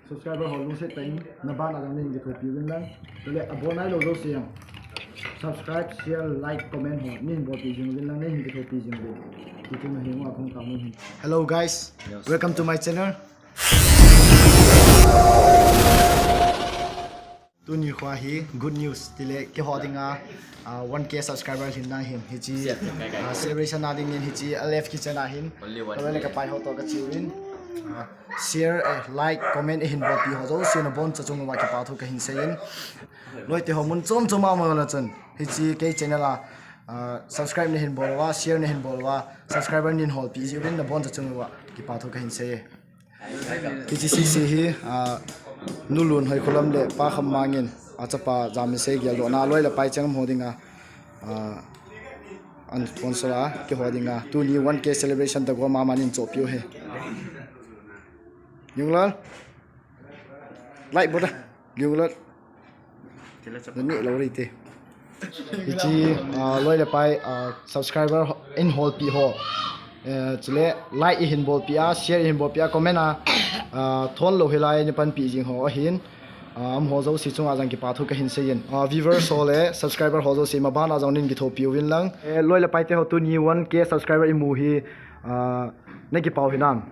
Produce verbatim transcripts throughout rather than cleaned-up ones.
Subscriber ho lungset tah in, nabana jong neihin kithopi uvin lang. Chule abol nailou jouse jong subscribe, share, like, comment ho neihin bolpi jing uvin lang, neihin kithopi jing uvin. Tichu nahi mo akong ka mo hin. Hello guys, welcome to my channel. Tuni khoa hi good news tile keiho dinga, ah, one K subscriber lhin na hin hiche, ah, celebration a dingin hiche L F Kitchen a hin. Only one K. Ka loi le ka pai ho toh kache uvin. Ah, share, eh, like, comment eihin bolpi ho jouse naboncha chung uva kipa thu kahin seiyin. Loi te ho mun chom chom a um uva chun hiche kei channel a, ah, subscribe neihin bol uva, share neihin bol uva, subscriber neihin holpi jiuvin naboncha chung uva kipa thu kahin seiye. Hiche C C hi, ah, Nu Lunhoikholam le Pa Khammang in, ah, achapa Jamisei geldohna loi le pai cheng ho dinga, ah, an sponsor a, keiho dinga tuni one K celebration toh gom a aman eihin chohpeh u ahi. Lunglal. Like bol da. Lunglal. Nani lou rei te. Hiche, ah, loi le pai, ah, subscriber ho, eihin holpi ho. Eh, chule like eihin bolpi a, share eihin bolpi a, comment a, ah, thon lou hilai neihin panpi jing ho ahin. Ah, amaho jouse chunga jong kipa thu kahin seiyin. Ah, viewers ho le subscriber ho jouse mabana jong neihin kithopi uvin lang. Eh, loi le pai te ho tuni one K subscriber imu hi, ah, nakipah u hinam?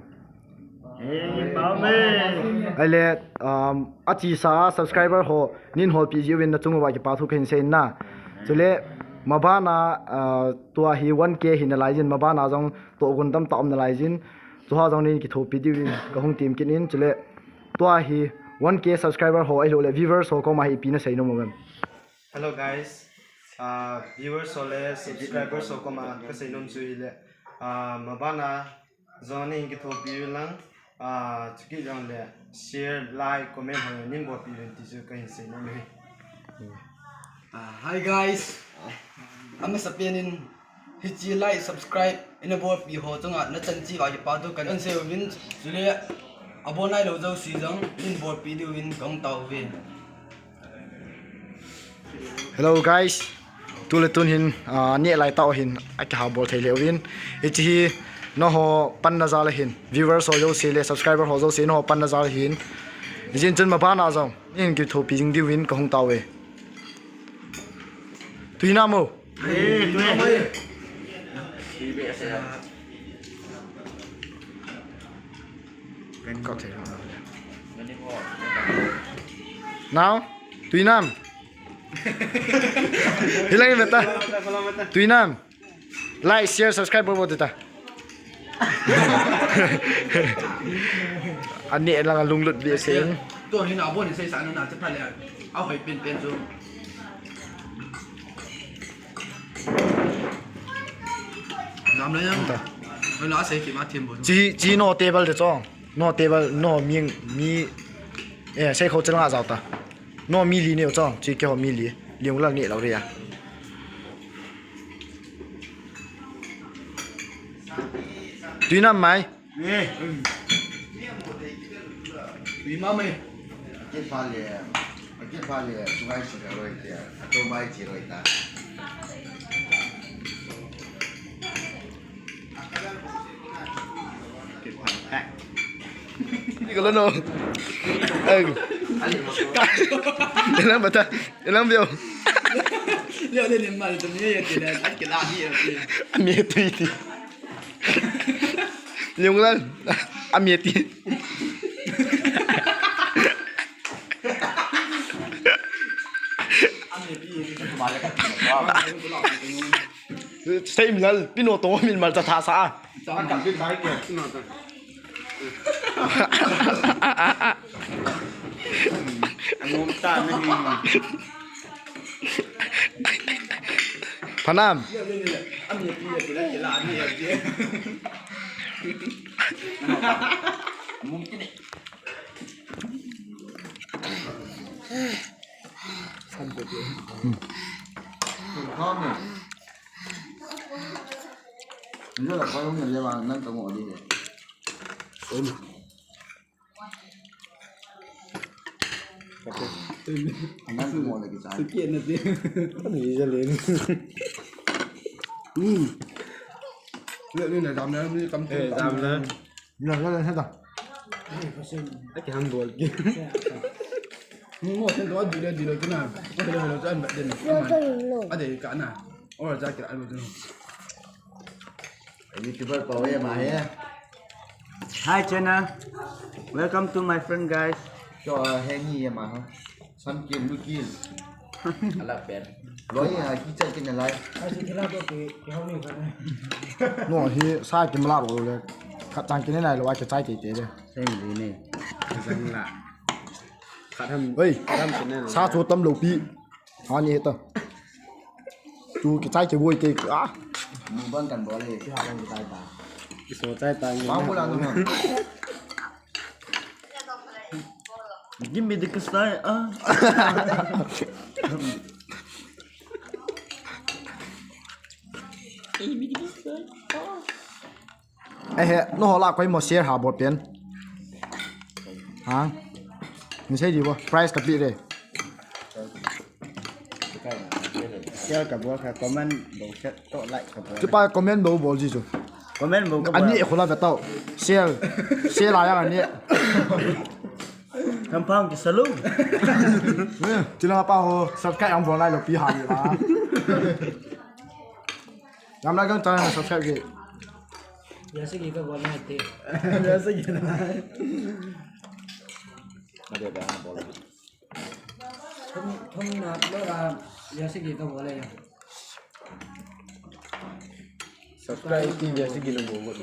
Ahile, um, achesa a subscriber ho neihin holpi jiuvin nachung uva kipa thu kahin seiyin na. Chule, mabana, uh, tua hi one K hi nalai jin, mabana jong tohgon tamtah um nalai jin. Chuho jong neihin kithopi diuvin kahung tem kit in. Chule, tua hi one K subscriber ho ahilou le viewers ho koma hi ipi nasei nom uvem? Hello guys, uh, viewers ho le subscribers ho koma kasei nom chu hile, uh, mabana jong neihin kithopi uvin lang, ah, chukit jongle share, like, comment ho neihin bolpi uvin ti chu kahin sei nom e. Ah, hi guys. Amasapen in hiche like, subscribe ina bolpi ho chunga nachan cheh uva kipa thu kahin sei uvin, chule abol nailou jouse jong neihin bolpi diuvin kahung tao uve. Hello guys, tule tun hin, ah, neh lai tah u hin, akihah bol thei lheh uvin. Hiche hi, nangho panna jal ahin, viewers ho jouse le subscriber ho jouse, nangho panna jal ahin. Hijeh chun mabana jong neihin kithopi jing diuvin kahung tao uve. Tui nam o. Nao, tui nam. Hilai meta. Tui nam. Like, share, subscribe bol bol ta. Aneh lang alunglut behseh in. Tua hin abon in seisah na na te pha le. Ahoi pen pen chu. Jam le jam. Hoi la sei ki ma thim bo. Chi, chi no table te chong. No table, no mi, mi, eh, sei kho chal nga jao ta. No mi li neo chong, chi keiho mi li. Liung lang ni lau ria. Tui nam mai. Ni. Tui ma mai. Ke pha le. Ke pha le. Tungai si ka roi te. Ato mai chi roi ta. Ni ka lo no. Ai. Elang bata. Elang bio. Leo le ni mal to ni ye ti le. Ai ke la ni ye ti. Ami ti ti. Liung lan. Ami ti. Sei mi lal, pino to min mal ta tha sa. Ngom ta na hi. Phanam. Aki hang bol ki. Mo sen to dile dile kina. Ko le lo chan ba den. Ade ka na. Or ja kira lo den. YouTuber pa we ma he. Hi channel. Welcome to my friend guys. Cho he ni ye ma ha. Sam ki lu ki. Ala pen. Loi a ki chai ki na lai. No hi sa ki mala ro le. Khat chang ki ne nai lo a ki chai te te de. Sei ni ne. Jang la. Khat ham. Oi. Khat ham ki ne. Sa chu tam lo pi. Ha ni he ta. Tu ki chai ki boi te a. Mukbang kan bol le ki ha kan ki chai ta. Ki so chai ta. Ba mu la no. Give me the kasai ah. Give me the kasai ah. Eh, no hola koi mo share ha bol pen. Ha? Ni sei di bo, price ka pi re. Share ka bol kha, comment bol, share to like ka bol. Chupa comment bol bol ji chu. Comment bol ka bol. Ani khola ve tau. Share. Share la yang ani. Kampang ki salung. Ti la pa ho subscribe ang bol lai lo pi ha ni la. Yam la kan ta subscribe ki. Ya se ki ka bol nai te. Ya se ki na. Ade ba bol. Thum, thum na lo la, ya se ki ka bol le. Subscribe ki ya se ki na bol.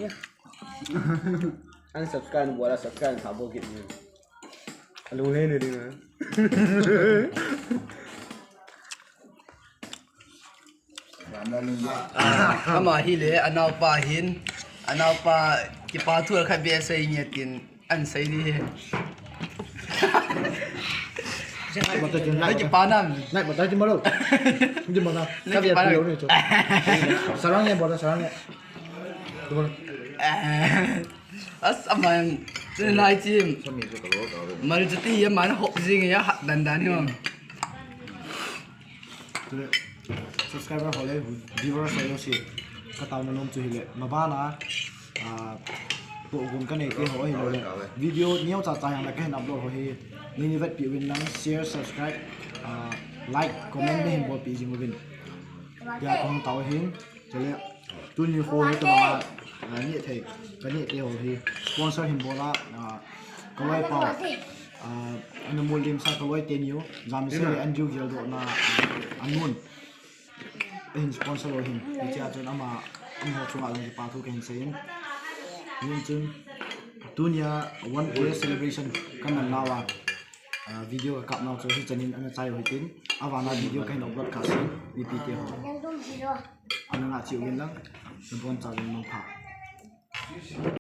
Unsubscribe bol la, subscribe ka bol ki. Alo he ne ding. Ah, ama hi le, anaopa hin, anaopa kipa thu khat beh sei nge tin, an sei di he. Nai kipa nam. Nai kipa nam. Nai kipa nam. Sarang ye, bol, sarang ye. Bol. As ama yang, tu nai chim. Mal jati ye man hok jing ya hat dan dan hi. Chule, subscriber ho le, viewers ho jouse, ka taona nom chu hile, mabana, ah, tohgon ka nei te ho ahilou le, video neocha cha jong le ka hin upload ho hi, nei nei vetpi uvin lang, share, subscribe, ah, like, comment nei hin bolpi jing uvin. Tia ka hung tao ahin, chule, tuni kho hi ka banga, ah, neh thei, ka neh te ho hi, sponsor hin bol a, ah, ka loi pau, ah, ana mol lim sa ka loi teni u, Jamsei le Andrew geldohna, ah, anun. Ahin sponsor u ahin. Hichea chun ama, amaho chunga jong kipa thu kahin seiyin. Ahin chun, tunia one K celebration ka man nauva, ah, video ka kap nau chu hichan in ana chai u hitin. Avanga video kahin upload kha sin, mipi te ho. Ana ngah cheh uvin lang, nabonchauvin mangpha.